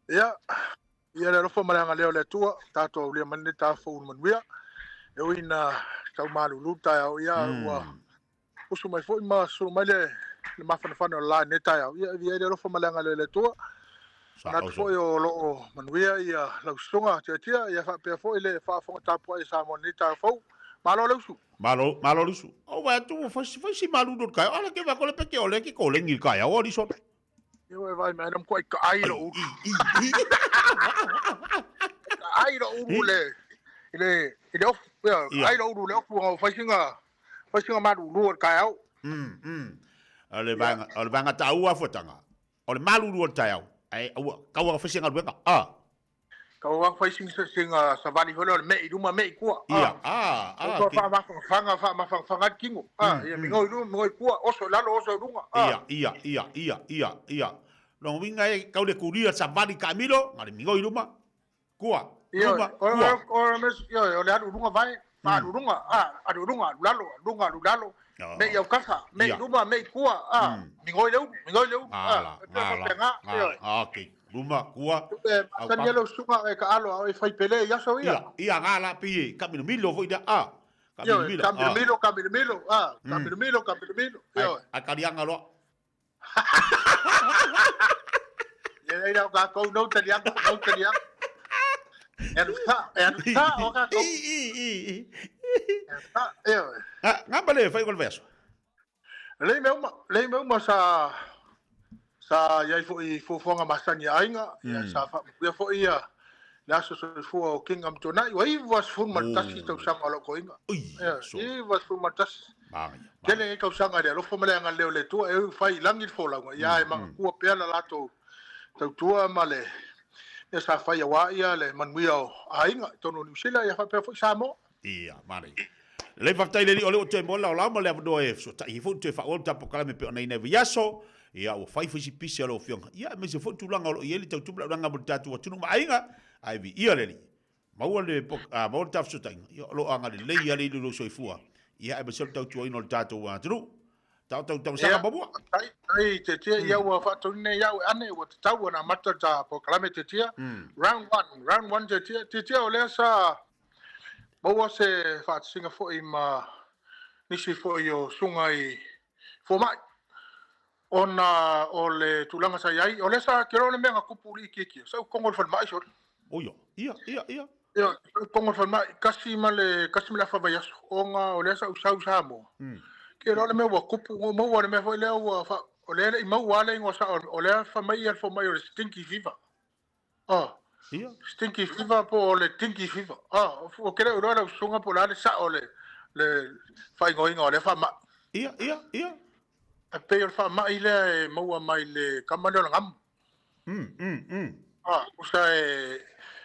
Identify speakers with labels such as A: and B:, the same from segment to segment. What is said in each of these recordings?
A: Ia, ia le alofa ma le agalelei o le Atua, tatou aulia mai lenei taeao fou i le manuia. E ui ina tau malulu le taeao, ia ua usu mai foi ma sulu mai le mafanafana o le la i lenei taeao. Ia e viia ai le alofa ma le agalelei o le Atua. Manatu foi o lo o manuia ia lau susuga Tiatia, ia faapea foi le faafofoga tapuai a Samoa i lenei taeao fou. Malo le usu.
B: Malo, malo le usu. O vai atu ua fai fai si malulu o le taeao. Ala ke vai ko le peke o le ke kolengi le taeao o liso.
A: Io e vai mai na matuai taai lou ulu. Taai lou ulu le i le i le ofu. Ia, taai lou ulu i le ofu ona ua fai sina fai sina malulu o le taeao.
B: O le vaega o le vaega taua fuataga. O le malulu o le taeao. Ae aua tau ina fai se galuega. Ah.
A: Tau ina fai sina savali foi lea o le me i luma me i tua.
B: Ia, ah, ah.
A: Ua faamafanafana faamafanafana ai le tino. Ah, ia migoi i luma migoi i tua, oso i lalo oso i luga.
B: Ia, ia, ia, ia, ia, ia. Lona uiga e tau le kulia savali taamilo, na o le migoi i luma, tua, luma, tua.
A: Ioe, o le alu i luga vae, alu i luga, alu i luga, alu i lalo, alu i luga, alu i lalo. Me i aukasa, me i luma, me i tua, migoi le ulu, migoi le ulu.
B: Ala, ala, ala, okay. Luma, tua,
A: E masani ai lau susuga e taalo a o e fai pele i aso ia.
B: Ia, ia, nga la pei e kamilomilo foi lea, a.
A: Kamilomilo, kamilomilo, kamilomilo, a. Kamilomilo, kamilomilo,
B: ioe. Ai taliaga loa.
A: Ia nei lau tatou no taliaga, no taliaga. E alu sa, e alu sa o tatou.
B: I, i, i, i.
A: E alu sa, ioe.
B: Nga ma le fai o le vaiaso.
A: Lei mea uma, lei mea uma sa sa i ai foi i fuafuaga masani a aiga, ia sa faamanuia foi ia le aso soifua o King Amituanai, ua 91 tausaga o lau toeaina.
B: Ia,
A: 91. Tele nei tausaga i le alofa ma le agalelei o le Atua, e ui ua fai i lagi le folauga, ia e manatua pea le latou tautua ma le mea sa fai aua ia le manuia o aiga i totonu o Niu Sila, ia faapea foi Samoa.
B: Ia, manaia. Lelei faafetai le alii o lea ua toe maua le laolao ma le avanoa e fesootai ai foi ma toe faaauau le tatou polokalame pei ona i ai nei vaiaso. Ia, ua fai foi si pisi a lau Afioga. Ia, aemaise foi le tulaga o lo o i ai le tautupu laulanga mo le tatou atunuu ma aiga. Ae viia le Alii. Maua le, maua le ta fesootaiga. Ia, o lo o agalelei lava le ili o lou soifua. Ia, aemaise o le tautuaina o le tatou atunuu. Taoto i tausaga
A: mamua. Ai, ai, Tetia, ia ua faatonu nei au e ane, ua tatau ona amata le ta polokalame Tetia. Round one, round one Tetia. Tetia, o lea sa maua se faatasiga foi ma nisi foi o susuga i fomai ona o le tulaga sa i ai, o lea sa te iloa le mea na tupu i le itiitia, sa ou togo i le falemai sole.
B: Oia, ia, ia, ia.
A: Ia, sa ou togo i le falemai, 1.5 vaiaso, ona o lea sa ou sau i Samoa. Te iloa le mea ua tupu, na ou maua i le mea foi lea ua, o lea e le i maua lava le igoa sao, o lea fai mai le fomai o le stinky fever. Ah,
B: Ia.
A: Stinky fever po o le dinky fever. Ah, ou te le o iloa lau susuga po o le a le sao o le, le faaigoaina o lea faamai.
B: Ia, ia, ia.
A: E pei o le faamai lea e maua mai le kama lea o le gamu. Ah, tusa e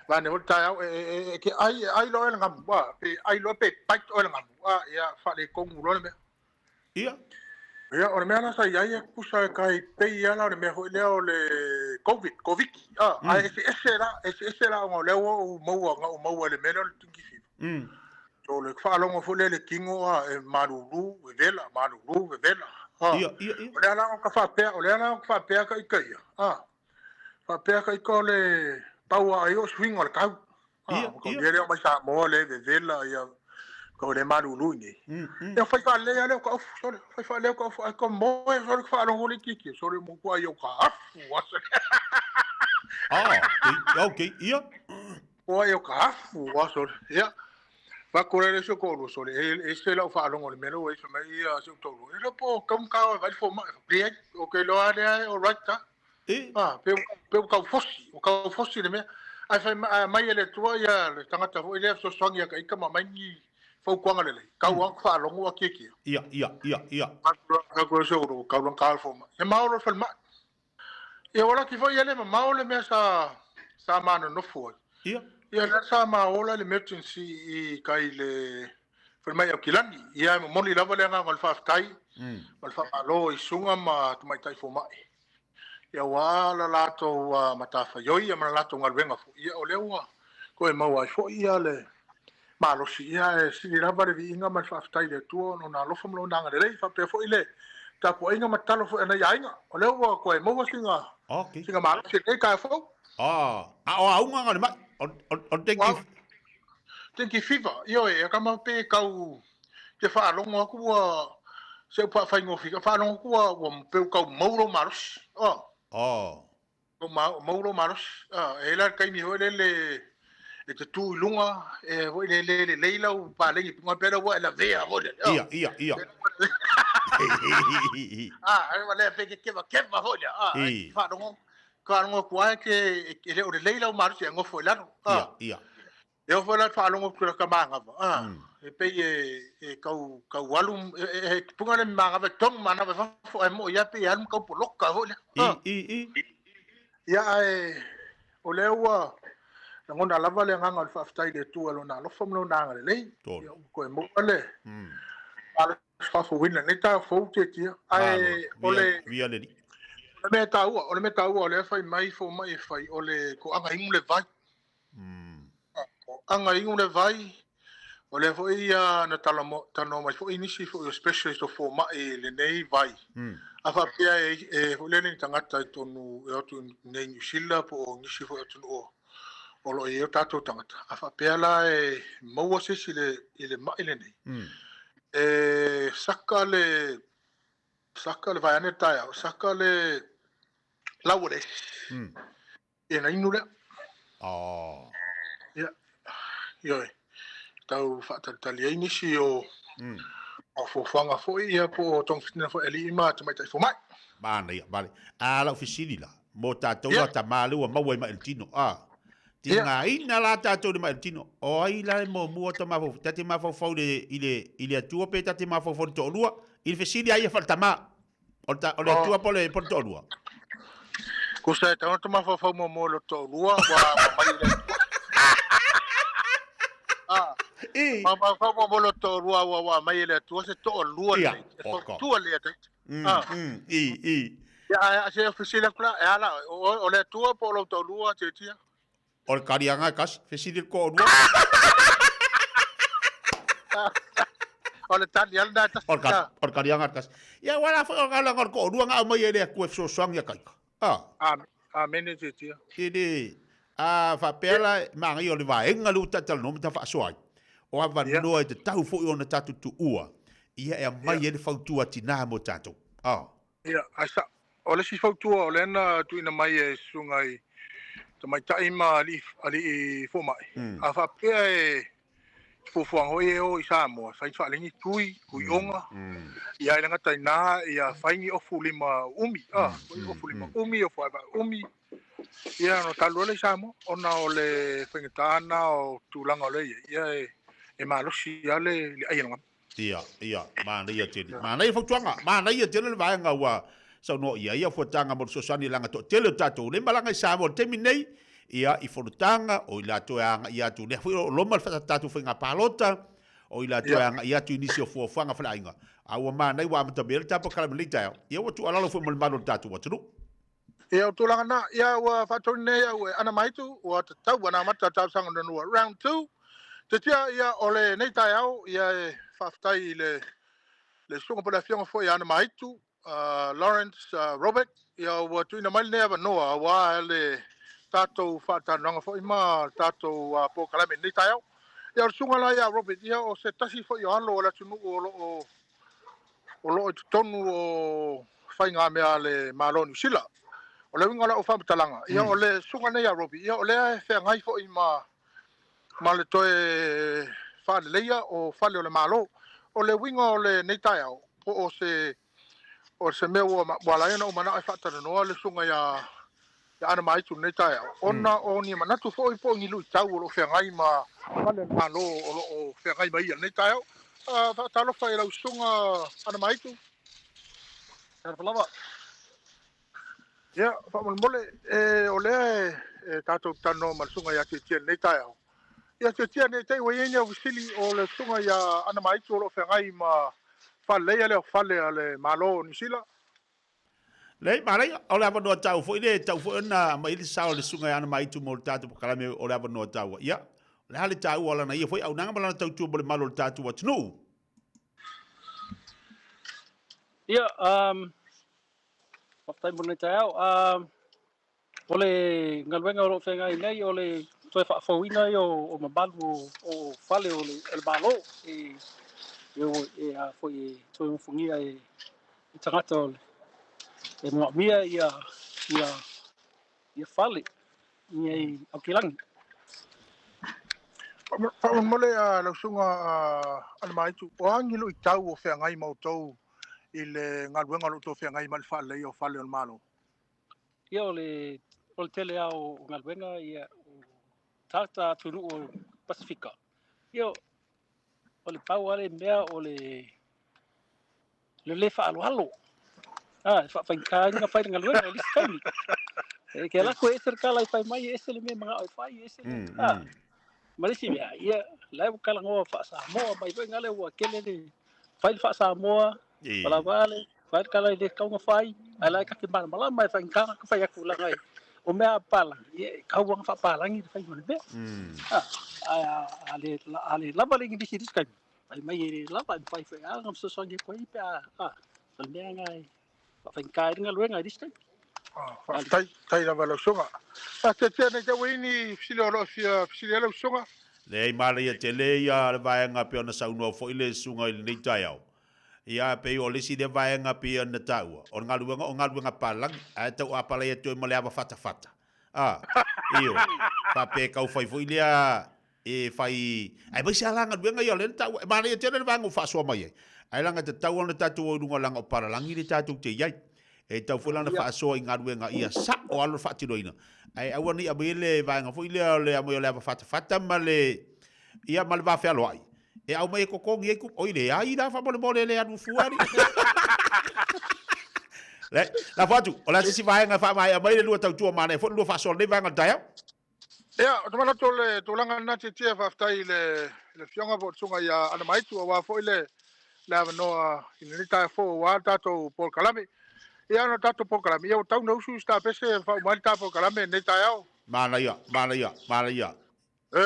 A: vaeane foi le taeao, e, e, e, e te ai, e ai loa e le gamu. Ah, pe ai loa pe bite oe le gamu. Ah, ia, faaletonu loa le mea.
B: Ia.
A: Ia, o le mea la sa i ai e tusa e tai pei lava la o le mea foi lea o le Covid, Koviti, a, ae eseese la, eseese la ona o lea ua ou maua, na ou maua i le mea lea o le dengue fever. So, o le faalogo foi lea i le tino, a, e malulu, vevela, malulu, vevela, a.
B: Ia, ia, ia.
A: O lea la na faapea, o lea la na faapea ka ika ia, a, faapea ka ika o le pau a ai o suiga o le tau.
B: Ia, ia.
A: Ia lea mai Samoa le vevela ia ko le malulu nei. Ia fai faalelei lea o ka ofu sole, fai faalelei o ka ofu ai ko moe sole ka faalogo le kiki sole mo ku ai o ka afu aso.
B: Ah, okay, okay, ia.
A: Ko ai o ka afu aso. Ia. Fa ko le so ko lu sole e e se lau faalogo le mea e fai mai ia se to lu. E lo po kam ka o vai fo ma. Pe o ke lo ale o right ta.
B: E.
A: Ah, pe, pe ua tau fosi, ua tau fosi le mea. Ae fai mai e le Atua ia le tagata foi lea fesoasoani ia ka ika ma aumai ni fautuaga lelei. Tau lava faalogo a kiekie.
B: Ia, ia, ia, ia.
A: Ka se uru, kau lang kau fo mai. He mao le falemai. Ia ua laki foi ia le mamao le mea sa sa ma nonofo ai.
B: Ia.
A: Ia lea sa ma ola le emergency i kai le falemai Aukilani. Ia e momoli lava le agaga o le faafetai ma le faamalo i susuga ma tamaitai fomai. Ia aua la latou matafaioi ia ma la latou galuega foi, ia o lea ua toe maua ai foi ia le malosi. Ia e sili lava le viiga ma le faafetai i le Atua ona o lona alofa ma lona agalelei, faapea foi le tapuaiga ma tatalo foi a nai aiga, o lea ua toe maua sina,
B: okay.
A: sina malosi i lenei taeao fou.
B: Ah, a o auga na o le mai, o le dengue.
A: Dengue fever, ioe, e kama pe kau te faalogo atu ua se upu faafaigofie, faalogo atu ua ua pe ua tau mau lou malosi. Oh.
B: Oh.
A: Mau lou malosi. Ah, e la le taimi foi lele e te tu i luga, e foi lele lelei lau paleni i luga, pe la ua e lavea foi lele.
B: Ia, ia, ia.
A: Ah, e lea pe ke keva keva foi lea. Ah, faalogo faalogo atu lava ke e le o lelei lau malosi e nofo i lalo.
B: Ia, ia.
A: E oo foi la i le faalogo atu i lata manava, e pei e tau tau alu, e puga le manava i totonu manava i fafo, ae moi lava pei e alu ma tau poloka foi lea.
B: I, i, i.
A: Ia, ae o lea ua lagona lava le agaga o le faafetai i le Atua i Lona alofa ma Lona agalelei. Ia, ua toe maua le malosi faafouina i lenei taeao fou, Tietia. Ae o le mea taua, o le mea taua o lea e fai mai fomai e fai, o le toaga inu le vai. Aga inu le vai, o lea foi na talanoa mai foi nisi foi o specialist o fomai i lenei vai. A faapea e foi lele ni tagata i totonu e o atu i inei i Niu Sila po o nisi foi atunuu o lo o i ai o tatou tagata. A faapea la e maua se isi i le mai lenei, e saka le saka le vaeane le taeao, saka le lau o le esi. Ia na inu lea.
B: Oh.
A: Ia. Ioe. Tau faatalitali ai nisi o o fuafuaga foi ia po o togafitiga foi a alii ma tamaitai fomai.
B: Manaia, vale. A lau fesili la, mo tatou la tama lea ua maua ai mai i le tino, a. Tigaina la tatou i le mai i le tino. O ai la e muamua ta mafaufau? Ta te mafaufau i le, i le, i le Atua pe ta te mafaufau i le toalua? I le fesili a ia faaletama. O le, o le Atua po le, po le toalua?
A: Tusa e tatau ona mafaufau muamua i lo toalua, ua mai le Atua. Ah, mafaufau muamua i lo toalua, ua aumai e le Atua se toalua lelei. E fautua lelei ia taita.
B: I, i.
A: Ia, ae se fesili atu la, e a la, o le Atua po o lou toalua, Tiatia?
B: O le kaliaga e tasi, fesili le toalua.
A: O le tali lava lena e tasi.
B: O le kaliaga e tasi. Ia, aua la foi o le o le toalua na aumai e le Atua e fesoasoani ia taita.
A: Ah. Amene Tiatia.
B: E le, a faapea la, manaia o le vaega lea ua talanoa ma ta faasoa ai. O avanoa e tatau foi ona tatou tuua, ia e aumai ai le fautua a tina mo tatou. Ah.
A: Ia, ae sa, o le isi fautua o lea na tuuina mai e susuga i tamaitai ma alii, alii fomai, a faapea e fuafuaga foi e o i Samoa, fai ni faalegi tui, tuioga, ia e le gata i ina, ia fai ni ofu lima umi, a, fai ofu lima umi, ofu vaevae umi, ia ona talu ai lea i Samoa, ona o le faigata lena o tulaga o lea e i ai, ia e, e malosi lava le, le ai a le gamu.
B: Ia, ia, manaia tele. Manaia fautuaga, manaia tele le vaega ua saunoa i ai ia fuataga mo le fesoasoani leaga toatele o tatou lea e malaga i Samoa i le taimi nei, ia, i fonotaga, o i latou e agai atu, lea foi o loma le tatou faiga palota, o i latou e agai atu i nisi o fuafuaga faleaiga. A ua manaia ua amata mai ai le tapakala i lenei taeao, ia ua tuualalo foi mo le malu o le tatou atunuu.
A: Ia, o tulaga na, ia ua faatonu nei au e ana maitu, ua tatau ana amata talosaga lona round 2. Tiatia, ia o lenei taeao, ia e faafetai i le le susuga po o le afioga foi ia Ana Maitu, Lawrence Robert, ia ua tuuina mai lenei avanoa aua le tatou faatalanoaga foi ma le tatou polokalame i lenei taeao. Ia o le susuga la ia Robert, ia o se tasi foi o alo o le atunuu o lo o o lo o i totonu o faigamea a le Malo o Niu Sila. O le uiga o lau faamatalaga, ia o le susuga nei a Robbie, ia o lea e feagai foi ma, ma le toe faaleleia o fale o le Malo. O le uiga o lenei taeao, po o se, o se mea ua, ua ala ai ona ou manao e faatalanoa le susuga ia ia Ana Maitu i lenei taeao, ona o ni manatu foi po o ni luitau o lo o feagai ma fale o le Malo o lo o feagai ma ia i lenei taeao. Faatalofa i lau susuga Ana Maitu.
C: Talofa lava.
A: Ia, faamolemole, e, o lea e, e tatou talanoa ma le susuga ia Tiatia i lenei taeao. Ia Tiatia, ne i te i ua i ai ni au fesili o le susuga ia Ana Maitu o lo o feagai ma faaleleia lea o fale a le Malo o Niu Sila.
B: Lei, manaia, o le avanoa taua foi lea e tatau foi ona aumai ai le sao o le Susuga ia Ana Maitu mo le tatou polokalame o le avanoa taua. Ia, o le a le taua o lana ia foi auaunaga ma lana tautua mo le malu o le tatou atunuu?
C: Ia, um, faafetai mo lenei taeao. Um, O le galuega o lo o feagai nei o le toe faafouina ia o mamalu o fale o le Malo e e a foi e toe ofogia e tagata o le e moomia ia fale i Aukilagi.
A: Faamolemole lau susuga Alemaitu, o a ni luitau o feagai ma outou i le galuega o lo o outou feagai ma le faaleleia o fale o le Malo?
C: Ia o le tele lava o galuega ia o tagata atunuu o Pasefika. Ia o le pau lava le mea o le le faaaloalo. E faafaigata ai ona fai le galuega i le isi taimi. E ke ala aku e ese le tala e fai mai, e ese le mea e manao e fai, e ese le... Ma le isi mea, ia, la e ua talanoa faa-Samoa mai foi gale ua tele le fai le faa-Samoa, palavale, fai le tala i le tatau ona fai, ae la e ta te malamalama e faigata ona fai atu leaga o mea a papalagi, ia e tatau lava ona faapalagi le faiga o le mea. Ae a le lava le igilisi i le isi taimi, fai mai e le lava, e mafai foi lava ona fesoasoani atu ai pe a, o le mea lena e faafaigata ai le galuega i le isi taimi.
A: Faafetai, faafetai lava i lau susuga. Faafetai nei te ua i ai ni fesili o lo o fia fesili ai lau susuga.
B: Leai, manaia tele ia le vaega pei ona saunoa foi le susuga i lenei taeao. Ia, pei o le isi lea vaega pei ona taua, o le galuega o galuega palagi, ae tau apalai atu ai ma le ava fatafata. A, ioe, faapea e tau fai foi lea e fai, aemaise lava la galuega ia o lea na taua, e manaia tele le vaega ua faasoa mai ai, ae leaga e tatau lava ona tatou o i luga leaga o palalagi lea tatou te i ai. E tatau foi la ona faasoa i galuega ia sao lava le faatinoina, ae aua ne i aumaia le vaega foi lea o le aumai o le ava fatafata ma le, ia ma le va fealoai, e aumai e totogi ai tupe. Oi leai la faamolemole e le alu fua alii. Le, lafo atu, o le a se isi vaega e faamaea mai le lua tautua manaia foi le lua faasoa lenei vaega o le taeao?
A: Ia, ou te manatu o le tulaga lena Tietie, faafetai i le Afioga po o le Susuga ia Anamaitu aua foi le avanoa i lenei taeao fou aua le tatou polokalame. Ia, ona o le tatou polokalame, ia ua tau ona usu si ta pese e faauma ai le ta polokalame i lenei taeao.
B: Manaia, manaia, manaia.
A: E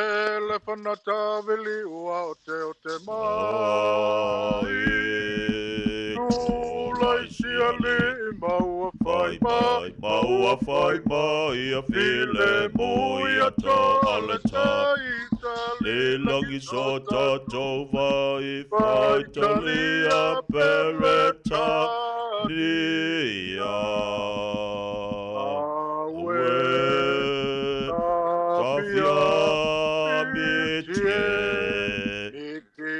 A: le fanata vili ua o te o te mai. Tulai siali maua fai mai,
B: maua fai mai a file mui a to ale ta le langi so ta to vai fai talia pereta nia awe tafia mitie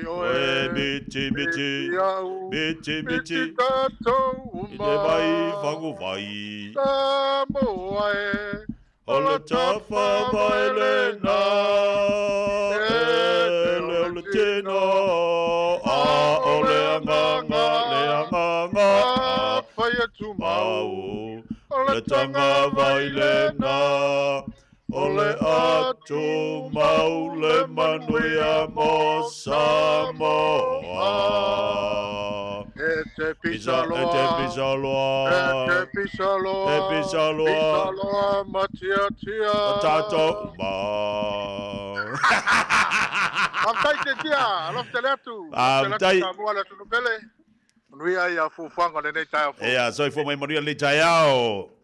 B: oe miti miti miti miti i te vai fangu vai o le tafa vai lena e le o le tino a o le anganga le anganga a
A: fai atu
B: mau o le tanga vai lena o le atu mau le manuia mo Samoa.
A: E te
B: Pisa, e te
A: pisaloa,
B: pisaloa,
A: e te pisaloa,
B: te pisaloa,
A: pisaloa matiatia.
B: O tātou uma.
A: Faafetai Tetia, alofa tele atu. Alofa tele atu
B: Faafetai.
A: Samoa le atunuu pele. Manuia ia fuafuaga o lenei taeao fou.
B: Ea, soifua mai manuia lenei taeao.